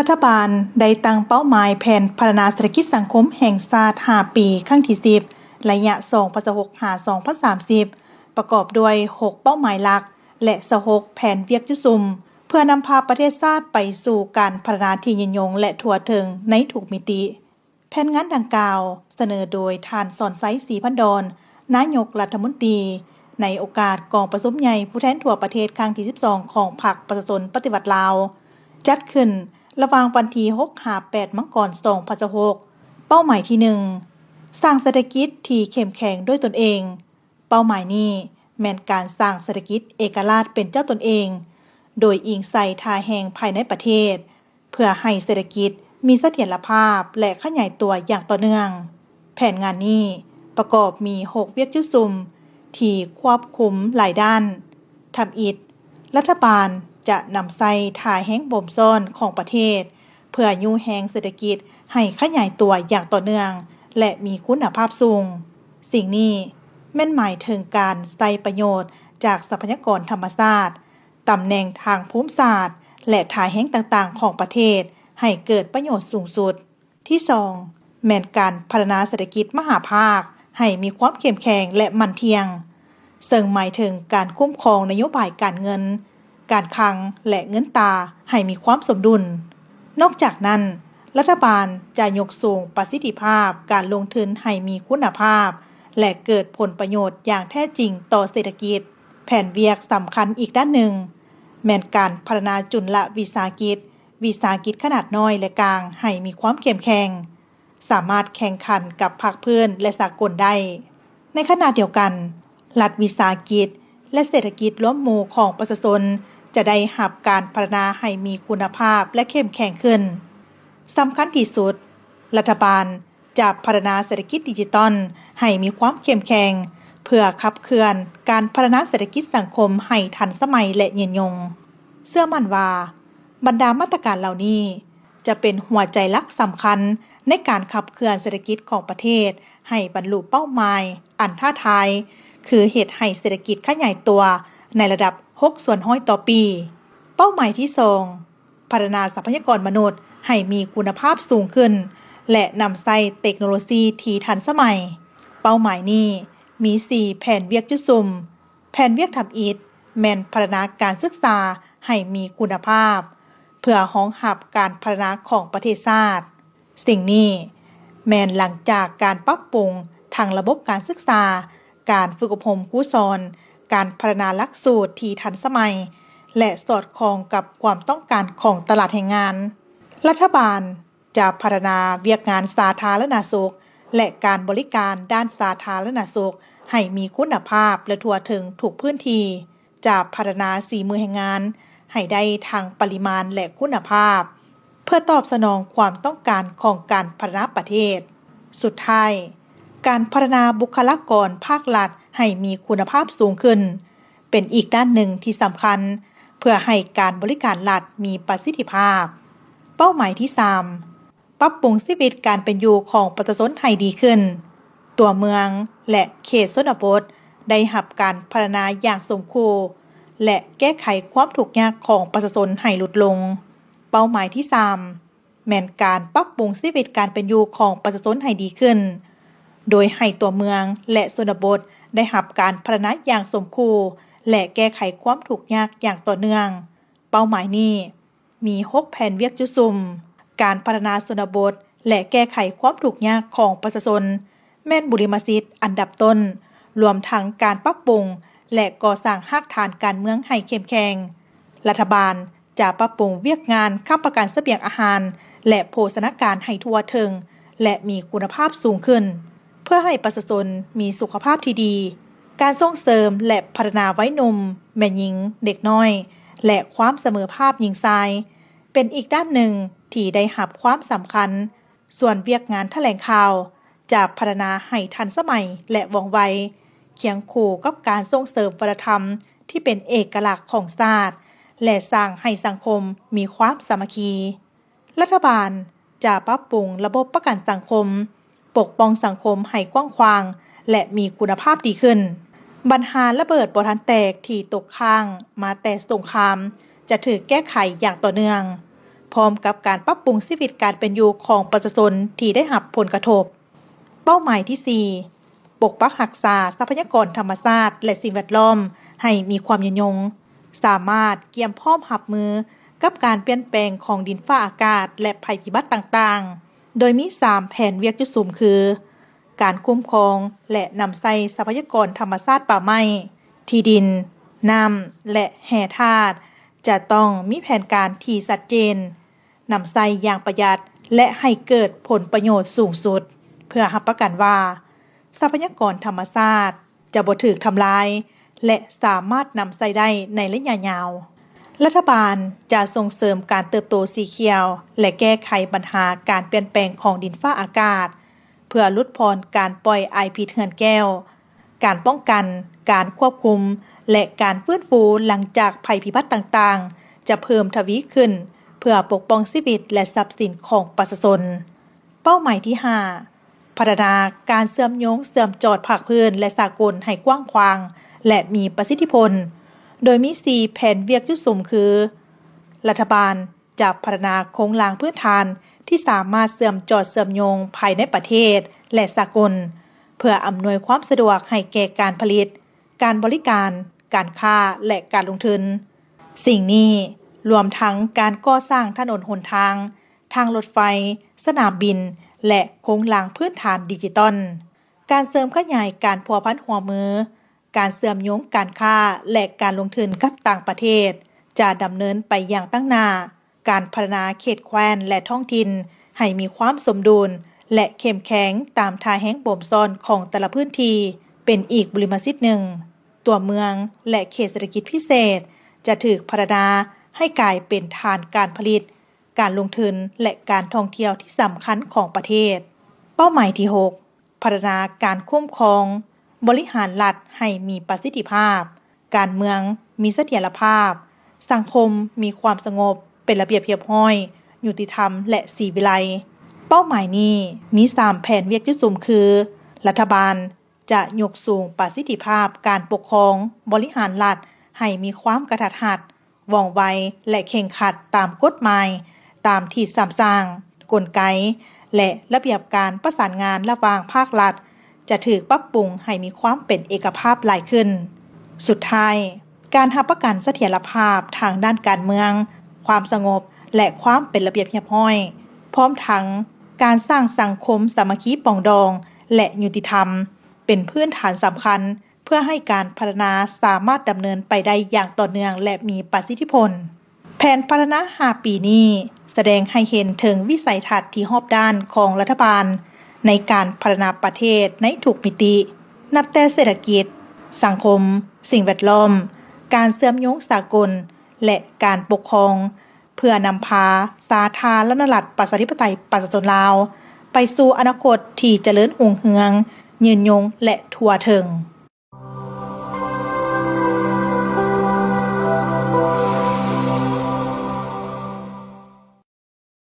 ລັດຖະບານໄດ້ຕັ້ງເປົ້າໝາຍແຜນພັດທະນາເສດຖະກິດສັງຄົມແຫ່ງຊາດຫ້າປີ ຄັ້ງທີສິບ ໄລຍະສອງພັນຊາວຫົກ ຫາ ສອງພັນສາມສິບ ປະກອບດ້ວຍຫົກເປົ້າໝາຍຫຼັກ ແລະ ຊາວຫົກແຜນວຽກຈຸດສຸມ ເພື່ອນຳພາປະເທດຊາດໄປສູ່ການພັດທະນາທີ່ຍືນຍົງ ແລະ ທົ່ວເຖິງໃນທຸກມິຕິ. ແຜນງານດັ່ງກ່າວສະເໜີໂດຍທ່ານ ສອນໄຊ ສີພັນດອນ ນາຍົກລັດຖະມົນຕີ ໃນໂອກາດກອງປະຊຸມໃຫຍ່ຜູ້ແທນທົ່ວປະເທດຄັ້ງທີສິບສອງ ຂອງພັກປະຊາຊົນປະຕິວັດລາວ ຈັດຂຶ້ນລະຫວ່າງວັນທີຫົກ ຫາ ແປດ ມັງກອນ ສອງພັນຊາວຫົກ. ເປົ້າໝາຍທີໜຶ່ງ ສ້າງເສດຖະກິດທີ່ເຂັ້ມແຂງດ້ວຍຕົນເອງ. ເປົ້າໝາຍນີ້ແມ່ນການສ້າງເສດຖະກິດເອກະລາດເປັນເຈົ້າຕົນເອງ, ໂດຍອີງໃສ່ທ່າແຮງພາຍໃນປະເທດ ເພື່ອໃຫ້ເສດຖະກິດມີສະຖຽນລະພາບ ແລະ ຂະຫຍາຍຕົວຢ່າງຕໍ່ເນື່ອງ. ແຜນງານນີ້ປະກອບມີຫົກວຽກຈຸດສຸມທີ່ຄວບຄຸມຫຼາຍດ້ານ. ທຳອິດ, ລັດຖະບານຈະນຳໃຊ້ທ່າແຮງບົ່ມຊ້ອນຂອງປະເທດ ເພື່ອຍູ້ແຮງເສດຖະກິດໃຫ້ຂະຫຍາຍຕົວຢ່າງຕໍ່ເນື່ອງ ແລະ ມີຄຸນນະພາບສູງ. ສິ່ງນີ້ແມ່ນໝາຍເຖິງການໃຊ້ປະໂຫຍດຈາກຊັບພະຍາກອນທຳມະຊາດ, ຕຳແໜ່ງທາງພູມສາດ ແລະ ທ່າແຮງຕ່າງໆຂອງປະເທດໃຫ້ເກີດປະໂຫຍດສູງສຸດ. ທີສອງ ແມ່ນການພັດທະນາເສດຖະກິດມະຫາພາກໃຫ້ມີຄວາມເຂັ້ມແຂງ ແລະ ໝັ້ນທ່ຽງ, ເຊິ່ງໝາຍເຖິງການຄຸ້ມຄອງນະໂຍບາຍການເງິນ, ການຄັງ ແລະ ເງິນຕາໃຫ້ມີຄວາມສົມດຸນ. ນອກຈາກນັ້ນ, ລັດຖະບານຈະຍົກສູງປະສິດທິພາບການລົງທຶນໃຫ້ມີຄຸນນະພາບ ແລະ ເກີດຜົນປະໂຫຍດຢ່າງແທ້ຈິງຕໍ່ເສດຖະກິດ. ແຜນວຽກສຳຄັນອີກດ້ານໜຶ່ງ ແມ່ນການພັດທະນາຈຸນລະວິສາຫະກິດ, ວິສາຫະກິດຂະໜາດນ້ອຍ ແລະ ກາງ ໃຫ້ມີຄວາມເຂັ້ມແຂງ, ສາມາດແຂ່ງຂັນກັບພາກພື້ນ ແລະ ສາກົນໄດ້. ໃນຂະນະດຽວກັນ, ລັດວິສາຫະກິດ ແລະ ເສດຖະກິດລວມໝູ່ຂອງປະຊາຊົນຈະໄດ້ຮັບການພັດທະນາໃຫ້ມີຄຸນນະພາບ ແລະ ເຂັ້ມແຂງຂຶ້ນ. ສຳຄັນທີ່ສຸດ, ລັດຖະບານຈະພັດທະນາເສດຖະກິດດິຈິຕອນໃຫ້ມີຄວາມເຂັ້ມແຂງ ເພື່ອຂັບເຄື່ອນການພັດທະນາເສດຖະກິດສັງຄົມໃຫ້ທັນສະໄໝ ແລະ ຍືນຍົງ. ເຊື່ອໝັ້ນວ່າ ບັນດາມາດຕະການເຫຼົ່ານີ້ ຈະເປັນຫົວໃຈຫຼັກສຳຄັນໃນການຂັບເຄື່ອນເສດຖະກິດຂອງປະເທດໃຫ້ບັນລຸເປົ້າໝາຍອັນທ້າທາຍ ຄືເຮັດໃຫ້ເສດຖະກິດຂະຫຍາຍຕົວໃນລະດັບຫົກສ່ວນຮ້ອຍຕໍ່ປີ. ເປົ້າໝາຍທີສອງ ພັດທະນາຊັບພະຍາກອນມະນຸດໃຫ້ມີຄຸນນະພາບສູງຂຶ້ນ ແລະ ນຳໃຊ້ເຕັກໂນໂລຊີທີ່ທັນສະໄໝ. ເປົ້າໝາຍນີ້ມີສີ່ແຜນວຽກຈຸດສຸມ. ແຜນວຽກທຳອິດແມ່ນພັດທະນາການສຶກສາໃຫ້ມີຄຸນນະພາບ ເພື່ອຮອງຮັບການພັດທະນາຂອງປະເທດຊາດ. ສິ່ງນີ້ແມ່ນຫຼັງຈາກການປັບປຸງທັງລະບົບການສຶກສາ, ການຝຶກອົບຮົມຄູສອນ, ການພັດທະນາຫຼັກສູດທີ່ທັນສະໄໝ ແລະ ສອດຄ່ອງກັບຄວາມຕ້ອງການຂອງຕະຫຼາດແຮງງານ. ລັດຖະບານ ຈະພັດທະນາວຽກງານສາທາລະນະສຸກ ແລະ ການບໍລິການດ້ານສາທາລະນະສຸກໃຫ້ມີຄຸນນະພາບ ແລະ ທົ່ວເຖິງທຸກພື້ນທີ່, ຈະພັດທະນາສີມືແຮງງານໃຫ້ໄດ້ທັງປະລິມານ ແລະ ຄຸນນະພາບ ເພື່ອຕອບສະໜອງຄວາມຕ້ອງການຂອງການພັດທະນາປະເທດ. ສຸດທ້າຍ, ການພັດທະນາບຸກຄະລາກອນພາກລັດໃຫ້ມີຄຸນນະພາບສູງຂຶ້ນ ເປັນອີກດ້ານໜຶ່ງທີ່ສຳຄັນ ເພື່ອໃຫ້ການບໍລິການລັດມີປະສິດທິພາບ. ເປົ້າໝາຍທີສາມ ປັບປຸງຊີວິດການເປັນຢູ່ຂອງປະຊາຊົນໃຫ້ດີຂຶ້ນ. ຕົວເມືອງ ແລະ ເຂດຊົນນະບົດໄດ້ຮັບການພັດທະນາຢ່າງສົມຄູ່ ແລະ ແກ້ໄຂຄວາມທຸກຍາກຂອງປະຊາຊົນໃຫ້ຫຼຸດລົງ. ເປົ້າໝາຍທີສາມ ແມ່ນການປັບປຸງຊີວິດການເປັນຢູ່ຂອງປະຊາຊົນໃຫ້ດີຂຶ້ນ, ໂດຍໃຫ້ຕົວເມືອງ ແລະ ຊົນນະບົດໄດ້ຮັບການພັດທະນາຢ່າງສົມຄູ່ ແລະ ແກ້ໄຂຄວາມທຸກຍາກຢ່າງຕໍ່ເນື່ອງ. ເປົ້າໝາຍນີ້ມີຫົກແຜນວຽກຈຸດສຸມ. ການພັດທະນາຊົນນະບົດ ແລະ ແກ້ໄຂຄວາມທຸກຍາກຂອງປະຊາຊົນ ແມ່ນບຸລິມະສິດອັນດັບຕົ້ນ, ລວມທັງການປັບປຸງ ແລະ ກໍ່ສ້າງຮາກຖານການເມືອງໃຫ້ເຂັ້ມແຂງ. ລັດຖະບານຈະປັບປຸງວຽກງານຄ້ຳປະກັນສະບຽງອາຫານ ແລະ ໂພຊະນາການໃຫ້ທົ່ວເຖິງ ແລະ ມີຄຸນນະພາບສູງຂຶ້ນ, ເພື່ອໃຫ້ປະຊາຊົນມີສຸຂະພາບທີ່ດີ. ການສົ່ງເສີມ ແລະ ພັດທະນາໄວໜຸ່ມ, ແມ່ຍິງ, ເດັກນ້ອຍ ແລະ ຄວາມສະເໝີພາບຍິງຊາຍ ເປັນອີກດ້ານໜຶ່ງທີ່ໄດ້ຮັບຄວາມສຳຄັນ. ສ່ວນວຽກງານຖະແຫຼງຂ່າວຈະພັດທະນາໃຫ້ທັນສະໄໝ ແລະ ວ່ອງໄວ, ຄຽງຄູ່ກັບການສົ່ງເສີມວັດທະນະທຳທີ່ເປັນເອກະລັກຂອງຊາດ ແລະ ສ້າງໃຫ້ສັງຄົມມີຄວາມສາມັກຄີ. ລັດຖະບານຈະປັບປຸງລະບົບປະກັນສັງຄົມ, ປົກປ້ອງສັງຄົມໃຫ້ກວ້າງຂວາງ ແລະ ມີຄຸນນະພາບດີຂຶ້ນ. ບັນຫາລະເບີດບໍ່ທັນແຕກທີ່ຕົກຄ້າງມາແຕ່ສົງຄາມ ຈະຖືກແກ້ໄຂຢ່າງຕໍ່ເນື່ອງ. ພ້ອມກັບການປັບປຸງຊີວິດການເປັນຢູ່ຂອງປະຊາຊົນທີ່ໄດ້ຮັບຜົນກະທົບ. ເປົ້າໝາຍທີສີ່ ປົກປັກຮັກສາຊັບພະຍາກອນທຳມະຊາດ ແລະ ສິ່ງແວດລ້ອມໃຫ້ມີຄວາມຍືນຍົງ, ສາມາດກຽມພ້ອມຮັບມືກັບການປ່ຽນແປງຂອງດິນຟ້າອາກາດ ແລະ ໄພພິບັດຕ່າງໆ, ໂດຍມີສາມແຜນວຽກຈຸດສຸມຄື ການຄຸ້ມຄອງ ແລະ ນຳໃຊ້ຊັບພະຍາກອນທຳມະຊາດປ່າໄມ້, ທີ່ດິນ, ນ້ຳ ແລະ ແຮ່ທາດ ຈະຕ້ອງມີແຜນການທີ່ຊັດເຈນ, ນຳໃຊ້ຢ່າງປະຢັດ ແລະ ໃຫ້ເກີດຜົນປະໂຫຍດສູງສຸດ, ເພື່ອຮັບປະກັນວ່າ ຊັບພະຍາກອນທຳມະຊາດຈະບໍ່ຖືກທຳລາຍ ແລະ ສາມາດນຳໃຊ້ໄດ້ໃນໄລຍະຍາວ. ລັດຖະບານຈະສົ່ງເສີມການເຕີບໂຕສີຂຽວ ແລະ ແກ້ໄຂບັນຫາການປ່ຽນແປງຂອງດິນຟ້າອາກາດ ເພື່ອຫຼຸດຜ່ອນການປ່ອຍອາຍພິດເຮືອນແກ້ວ, ການປ້ອງກັນ, ການຄວບຄຸມ ແລະ ການຟື້ນຟູຫຼັງຈາກໄພພິບັດຕ່າງໆ ຈະເພີ່ມທະວີຂຶ້ນ ເພື່ອປົກປ້ອງຊີວິດ ແລະ ຊັບສິນຂອງປະຊາຊົນ. ເປົ້າໝາຍທີຫ້າ ພັດທະນາການເຊື່ອມໂຍງເຊື່ອມຈອດພາກພື້ນ ແລະ ສາກົນໃຫ້ກວ້າງຂວາງ ແລະ ມີປະສິດທິຜົນ, ໂດຍມີສີ່ແຜນວຽກຈຸດສຸມຄື ລັດຖະບານ ຈະພັດທະນາໂຄງລ່າງພື້ນຖານທີ່ສາມາດເຊື່ອມຈອດເຊື່ອມໂຍງພາຍໃນປະເທດ ແລະ ສາກົນ ເພື່ອອຳນວຍຄວາມສະດວກໃຫ້ແກ່ການຜະລິດ, ການບໍລິການ, ການຄ້າ ແລະ ການລົງທຶນ. ສິ່ງນີ້ລວມທັງການກໍ່ສ້າງຖະໜົນຫົນທາງ, ທາງລົດໄຟ, ສະໜາມບິນ ແລະ ໂຄງລ່າງພື້ນຖານດິຈິຕອນ, ການເສີມຂະຫຍາຍການພົວພັນຮ່ວມມື, ການເຊື່ອມໂຍງການຄ້າ ແລະ ການລົງທຶນກັບຕ່າງປະເທດ ຈະດຳເນີນໄປຢ່າງຕັ້ງໜ້າ, ການພັດທະນາເຂດແຄວ້ນ ແລະ ທ້ອງຖິ່ນໃຫ້ມີຄວາມສົມດຸນ ແລະ ເຂັ້ມແຂງຕາມທ່າແຮງບົ່ມຊ້ອນຂອງແຕ່ລະພື້ນທີ່ ເປັນອີກບຸລິມະສິດໜຶ່ງ. ຕົວເມືອງ ແລະ ເຂດເສດຖະກິດພິເສດ ຈະຖືກພັດທະນາໃຫ້ກາຍເປັນຖານການຜະລິດ, ການລົງທຶນ ແລະ ການທ່ອງທ່ຽວທີ່ສຳຄັນຂອງປະເທດ. ເປົ້າໝາຍທີຫົກ ພັດທະນາການຄຸ້ມຄອງບໍລິຫານລັດໃຫ້ມີປະສິດທິພາບ, ການເມືອງມີສະຖຽນລະພາບ, ສັງຄົມມີຄວາມສະຫງົບ, ເປັນລະບຽບຮຽບຮ້ອຍ, ຍຸຕິທຳ ແລະ ສີວິໄລ. ເປົ້າໝາຍນີ້ມີສາມແຜນວຽກຈຸດສຸມຄື ລັດຖະບານຈະຍົກສູງປະສິດທິພາບການປົກຄອງບໍລິຫານລັດໃຫ້ມີຄວາມກະທັດຮັດ, ວ່ອງໄວ ແລະ ເຄັ່ງຄັດຕາມກົດໝາຍ, ຕາມທີ່ສຳສ້າງ, ກົນໄກ ແລະ ລະບຽບການປະສານງານລະຫວ່າງພາກລັດ ຈະຖືກປັບປຸງໃຫ້ມີຄວາມເປັນເອກະພາບຫຼາຍຂຶ້ນ. ສຸດທ້າຍ, ການຮັບປະກັນສະຖຽນລະພາບທາງດ້ານການເມືອງ, ຄວາມສະຫງົບ ແລະ ຄວາມເປັນລະບຽບຮຽບຮ້ອຍ, ພ້ອມທັງການສ້າງສັງຄົມສາມັກຄີປອງດອງ ແລະ ຍຸຕິທຳ ເປັນພື້ນຖານສຳຄັນ ເພື່ອໃຫ້ການພັດທະນາສາມາດດຳເນີນໄປໄດ້ຢ່າງຕໍ່ເນື່ອງ ແລະ ມີປະສິດທິຜົນ. ແຜນພັດທະນາຫ້າປີນີ້ສະແດງໃຫ້ເຫັນເຖິງວິໄສທັດທີ່ຮອບດ້ານຂອງລັດຖະບານໃນການພັດທະນາປະເທດໃນທຸກມິຕິ, ນັບແຕ່ເສດຖະກິດ, ສັງຄົມ, ສິ່ງແວດລ້ອມ, ການເຊື່ອມໂຍງສາກົນ ແລະ ການປົກຄອງ ເພື່ອນຳພາສາທາລະນະລັດ ປະຊາທິປະໄຕ ປະຊາຊົນລາວ ໄປສູ່ອະນາຄົດທີ່ຈະເລີນຮຸ່ງເຮືອງ, ຍືນຍົງ ແລະ ທົ່ວເຖິງ.